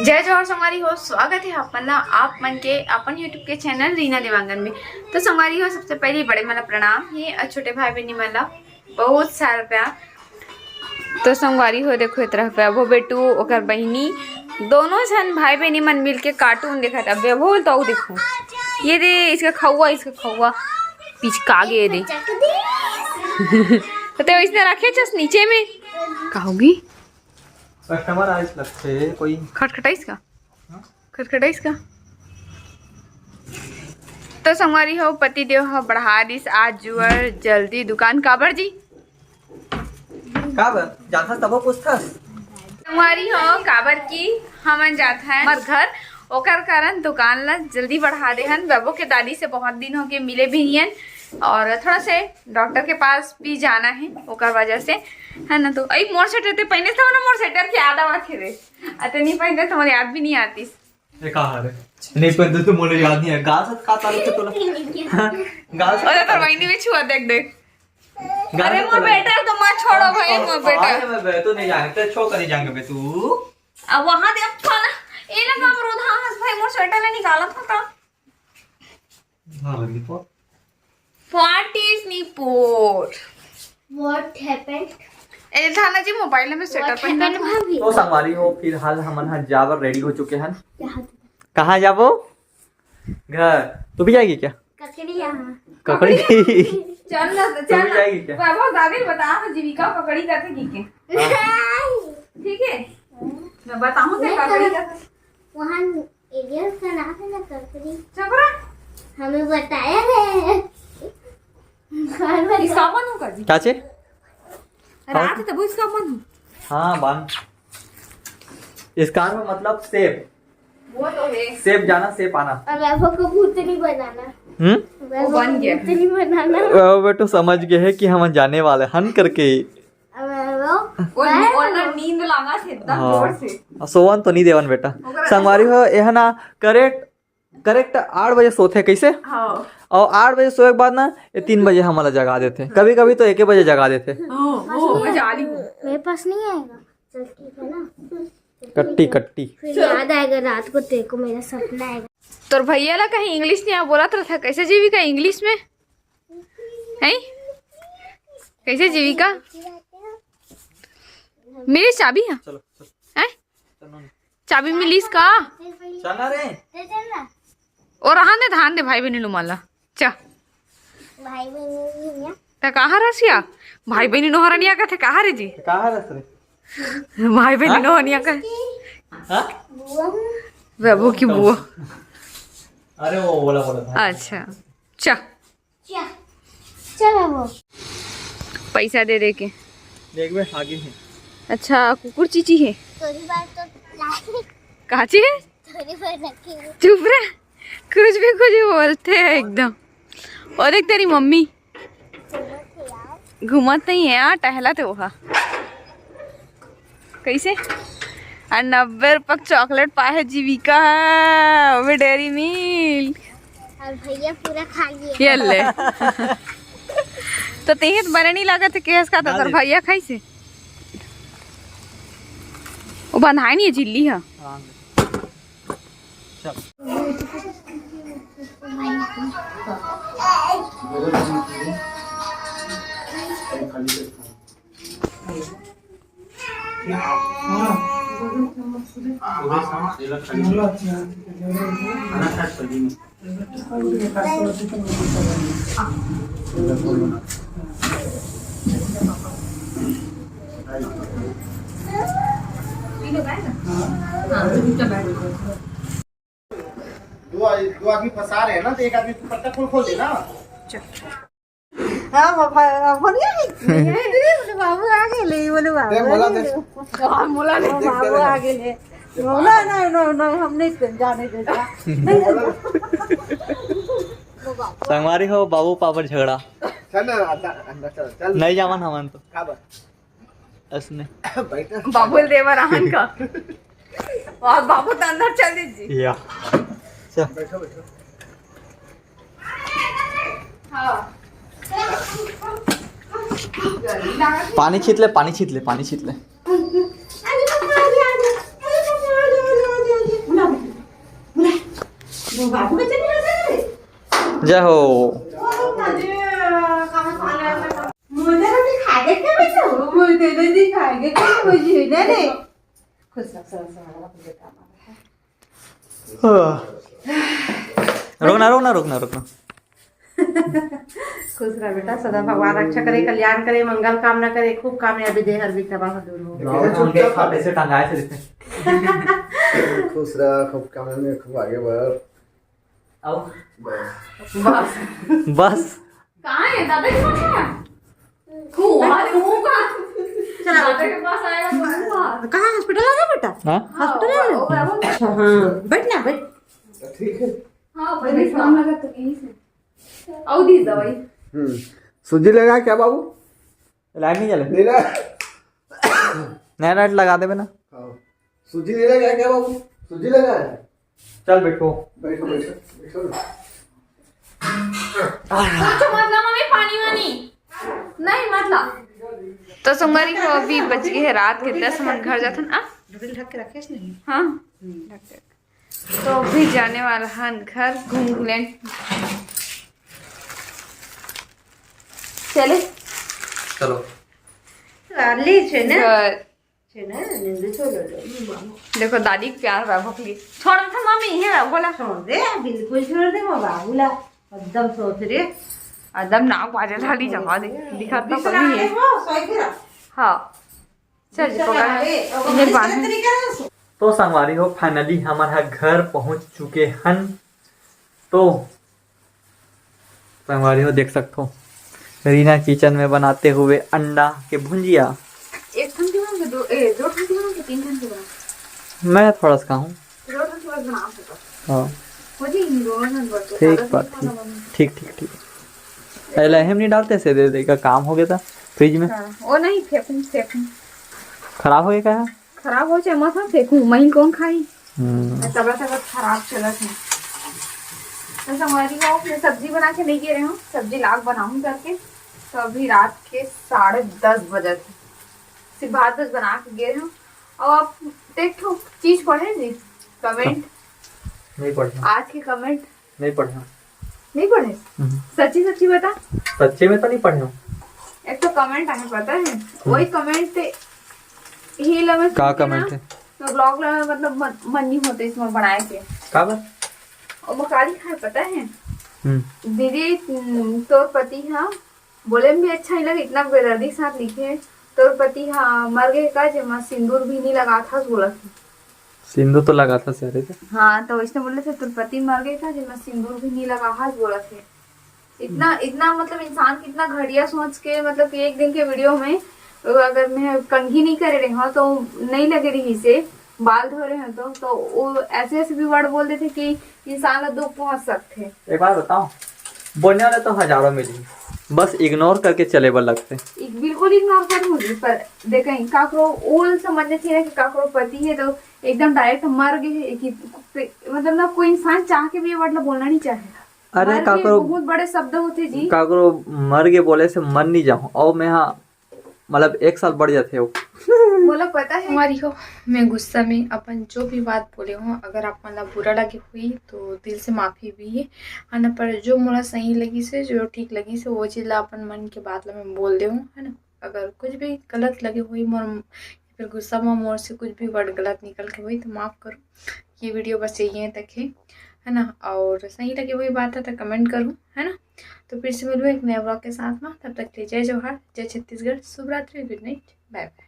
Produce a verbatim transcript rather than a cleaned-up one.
जय जोहार संगवारी हो, स्वागत हे आप मन ला, आप मन के अपन YouTube के चैनल रीना देवांगन में। तो संगवारी हो, सबसे पहले बड़े मन ला प्रणाम हे और छोटे भाई बहनी मन ला बहुत सारा प्यार। तो संगवारी हो, देखो, ए तरफ वैभव बेटू, ओकर बहिनी, दोनों झन भाई बहनी मन मिलके कार्टून देखत हे। वैभव तो अउ देखो, ये दे इसका खौवा, इसका खौवा पिचका गे दे। तो ते इसने रखे छस नीचे में, का होगी? कस्टमर आइस लगथे कोई। खटखटाइस का? हाँ? खटखटाइस का? तो संगवारी हो, पति देव ह बढ़ा दिस आज जुअर जल्दी दुकान। काबर जी? काबर? जाथस तभो पूछथस? संगवारी हो, काबर कि हमन जात हन हमर घर, ओकर कारण दुकान ला जल्दी बढ़ा दे हन। बाबू के दादी से बहुत दिन हो गए, मिले भी नहीं हन, और थोड़ा से डॉक्टर के पास भी जाना है, ओकर वजह से, है ना। तो अई मोर स्वेटर ते पहने था ना, मोर स्वेटर के याद आवत हे रे। अते नहीं पहनते तो मोर याद भी नहीं आतीस। ये का हरे? नहीं पहनते तो मोर याद नहीं है। गाल से का ताल्लुक है तोला? गाल से अरे, तोर बहिनी भी छुआ, देख, देख। गाल अरे, से मोर तोला बेटा तो मत छोड़ो भाई, मोर बेटा। अरे, मैं बे तो नहीं जाने, तेरे छो कर नहीं जाएंगे बे तू। अब वहां दे, अब छुआ ना। ए ना, बाप रो, हाँ, हंस भाई, मोर स्वेटर ले निकाला था का? हाँ, लगी तो। What is Nipur? What happened? ए, थाना जी, मोबाइल में स्वेटर What पहनना happened, था। भाभी? तो संगवारी हो, फिलहाल हमन ह जाबर रेडी हो चुके हैं। यहाँ। कहाँ जाबो? घर। तू भी जाएगी क्या? ककड़ी यहाँ। ककड़ी? चल ना, तू चल भी ना। जाएगी क्या? वैभव, दादी बता, जीविका ककड़ी करके की के। हाँ। ठीक है? मैं बताऊँ ते नहीं, ककड़ी करो। करके। वहाँ एरिया का नाम है ना ककड़ी। चुप रह। हमें बताया है। घर में इसका मन हो का जी? क्या चे? रात तब इसका मन हो। हाँ, बान। इसका मतलब सेब। वो तो है। सेब जाना, सेब आना। और वैभव को भूतनी बनाना। हम्म? वैभव वो बन गया। भूतनी बनाना। वो बेटो समझ गए है कि हम जाने वाले हन करके। अब वो वो, वो ना नींद लागा से एकदम हाँ। जोर से। आ, सोवन तो नहीं देवन बेटा। ओकरा संगवारी हो, यह ना करेक्ट, करेक्ट आठ बजे सोथे कैसे? हाँ। और आठ बजे सोए के बाद ना, ये तीन बजे हमारा जगा देथे, कभी कभी तो एक बजे जगा देथे। हाँ, वो मजा आ रही हो। मेरे पास नहीं आएगा। चल, ठीक है ना। कट्टी, कट्टी। फिर याद आएगा रात को, तेरे को मेरा सपना आएगा। तोर भैया ला कहीं इंग्लिश नहीं आ, बोलत रहता, कैसे जीविका इंग्लिश में? हैं? कैसे जीविका? मिलिस चाबी है? चलो, चलो। हैं? चलो ना। चाबी मिलिस का? चल ना रे। और रहा दे, धान दे भाई बहनी लुमाला। चा। भाई बहनी नहीं है। त कहाँ रसिया? भाई बहनी नोहरनिया का थे, कहाँ रे जी? कहाँ रस रे? भाई बहनी हाँ? नोहरनिया का। हाँ? बुआ हूँ। बाबू की बुआ। अरे वो बोला, बोला, भाई। अच्छा। चा। चा। चा बाबू। पैसा दे दे के। देख बे, आगे है। अच्छा, कुकुर चीची है। थोड़ी बार तो लाए। काची है? थोड़ी बार रखी। चुप रह, कुछ भी कुछ ही बोलते हैं एकदम। और देख तेरी मम्मी। घूमत नहीं है यार, टहलत है वहा। कैसे? और नब्बे रुपये का चॉकलेट पाए है जीविका, वो भी डेयरी मिल्क। और भैया पूरा खा लिए। ये ले। तो तेहे तो बने नहीं लागत है, केस का तो डाल तोर दे। भैया खाई से। वो बंधाई नहीं है, झिल्ली है। हाँ। चल। दो आद-, दो आदमी फंसा रहे हैं ना, तो एक आदमी पत्ता खोल खोल देना। हाँ, बाबा, बाबा नहीं आई? नहीं आई, नहीं, बोले, "बाबू आ गए ले," बोले, "बाबू देख, आ बोला गए देख। ले।" हाँ, बोला नहीं। देख, बाबू देख। आ गए ले। देख, बोला, "नहीं, नहीं, नहीं, हम नहीं जाने देता।" संगवारी हो, बाबू पापा झगड़ा। चल ना, अंदर, अंदर चल, चल। नहीं जावन हमन तो। का बात? असने। बैठा। बाबुल देवर आहन का। वाह, बाबू तो अंदर चल दीजिए। या। चल। बैठो, बैठो। हाँ। पानी छीत ले, पानी छीत ले, पानी छीत ले। बाबू का चली आता है। जय हो। मुझे तो दिखाएगा क्या बच्चा? मुझे तो दिखाएगा क्या? मुझे ना रे। खुश रहो, खुश रहो, खुश रहो। हाँ। रुक ना, रुक ना, रुक ना, रुक ना। खुश रह बेटा, सदा भगवान रक्षा करे, कल्याण करे, मंगल कामना करे, खूब कामयाबी दे, हर विघ्न बाधा दूर हो। गाँव में उनके खाते से टंगाए से दिखते। खुश रह, खूब कामयाबी, खूब आगे बढ़। आओ। बस। बस। बस। कहाँ है दादा के पास? है हुआ हुआ। चला। दादा के पास आएगा तो हुआ। कहाँ हॉस्पिटल आ गया बेटा? हाँ। हॉस्पिटल आ गया? अच्छा, हाँ, बैठ ना, बैठ। ठीक है। हाँ, बैठ। काम लगा तो यहीं से। आओ दी दवाई। हम्म। सूजी लगा क्या बाबू? लाइट नहीं चले। नहीं ना। नया लाइट लगा देबे ना। हाँ। सूजी नहीं लगा क्या बाबू? सूजी लगा है। चल बैठो। बैठो, बैठो, बैठो ना। कुछ मत ला मम्मी, पानी वानी। नहीं, मत ला। तो संगवारी हो, अभी बज गए हैं रात के दस, हमन घर जाथन। आ? ढक्कन ढक के रखे इसने। हाँ। हम्म। ढक दे। तो अभी जाने वाला हन घर घूम लेन। चले। चलो। ले छे ना। घर। छे ना, निंदे छोड़ दे। देखो दादी के प्यार बा भोकली। छोड़ था मम्मी, ये बा, बोला। छोड़ दे, बिल्कुल छोड़ दे, वो बाबूला। एकदम सोच रे। एकदम नाक बाजे थाली जमा दे। दिखा तो बिस्तर कभी आने है। वो, सोए के रख। हाँ। चल, बिस्तर पकड़। आने, वो इन्हें बिस्तर बांध। तरीका है उसको। तो संगवारी हो, finally हमन ह घर पहुंच चुके हन। तो संगवारी हो, देख सकथो, रीना किचन में बनाते हुए अंडा के भुंजिया। एक ठन के बनाओगे, दो, ए, दो ठन के बनाओगे, तीन ठन के बनाओगे? मैं थोड़ा सा खाऊं। दो ठन के बस बनाओ तो। हाँ। हो जी, इन दोनों ठन बस, ठीक ज्यादा बात, नहीं ठीक, खाना ठीक, ठीक, ठीक। पहले हम नहीं डालते से दे देगा, काम हो गया था फ्रिज में। हाँ, वो नहीं, फेंकूं, फेंकूं। खराब हो गया क्या? खराब हो चाहे मत हो, फेंकूं, मैं कौन खाई? हम्म। तबीयत, तबीयत खराब चलत है। तो संगवारी हो, मैं सब्जी बना के नहीं गे रहे हूँ, सब्जी लाग बनाऊँ करके। तो अभी रात के साढ़े दस बजे थे, सिर्फ भात बस बना के गे रहे हूँ। और आप एक ठो चीज पढ़े जी, कमेंट। नहीं पढ़े। आज के कमेंट। नहीं पढ़े। नहीं पढ़े? हम्म। सच्ची सच्ची बता। सच्ची में तो नहीं पढ़े हूँ। एक तो कमेंट आने पता है, हम्म। वही कमेंट ही ला मैं का सुनती ना, कमेंट है? तो ब्लॉग ला मैं मतलब मन, मन नहीं होता इसमें बनाए के। का बात? और वो काली खाए पता है? हम्म। दीदी, हम्म, तोर पति हाँ बोले में भी अच्छा नहीं लगे, इतना बेदर्दी के साथ लिखे है, तोर पति हाँ मर गए का जेमा सिंदूर भी नहीं लगा था बोला था। सिंदूर तो लगा था सारे तो। हाँ, तो वैसे बोले थे, "तोर पति मर गए था, जेमा सिंदूर भी नहीं लगा हाथ," बोला थे। इतना, हम्म। इतना मतलब इंसान कितना घटिया सोच के, मतलब कि एक दिन के वीडियो में अगर मैं कंघी नहीं करे रही हूँ तो नहीं लगे रही से, बाल धो रहे हैं तो, तो वो ऐसे ऐसे भी वर्ड बोल देते कि इंसान ला दुख पहुंच सकते हैं। एक बात बताओ, बोलने वाले तो हजारों मिली, बस इग्नोर करके चले बर लगते। एक बिल्कुल इग्नोर कर मुझे, पर देखें काकरो ओल समझने चाहिए कि काकरो पति है तो एकदम डायरेक्ट मर गए है कि मतलब ना कोई इंसान चाह के भी ये वर्ड ला बोलना नहीं चाहे। अरे मर के काकरो, बहुत बड़े शब्द होते जी। काकरो मर के बोले से मर नहीं जाऊं, और मैं हाँ मतलब एक साल बढ़ जाते हो। बोला पता है। हमारी हो, मैं गुस्सा में अपन जो भी बात बोले हूँ, अगर आप मन ला बुरा लगे हुई तो दिल से माफी भी है, है ना। पर जो मोला सही लगी से, जो ठीक लगी से, वो चीज ला अपन मन के बात ला मैं बोल दे हूँ, है ना। अगर कुछ भी गलत लगे हुई मोर, या फिर गुस्सा में मोर से कुछ भी वर्ड गलत निकल के हुई तो माफ करो। ये वीडियो बस यही तक है, है ना। और सही लगे हुई बात है तो कमेंट करूँ, है ना। तो फिर से मिलूँ एक नए ब्लॉग के साथ में, तब तक के लिए जय जोहार, जय छत्तीसगढ़, शुभ रात्रि, गुड नाइट, बाय बाय।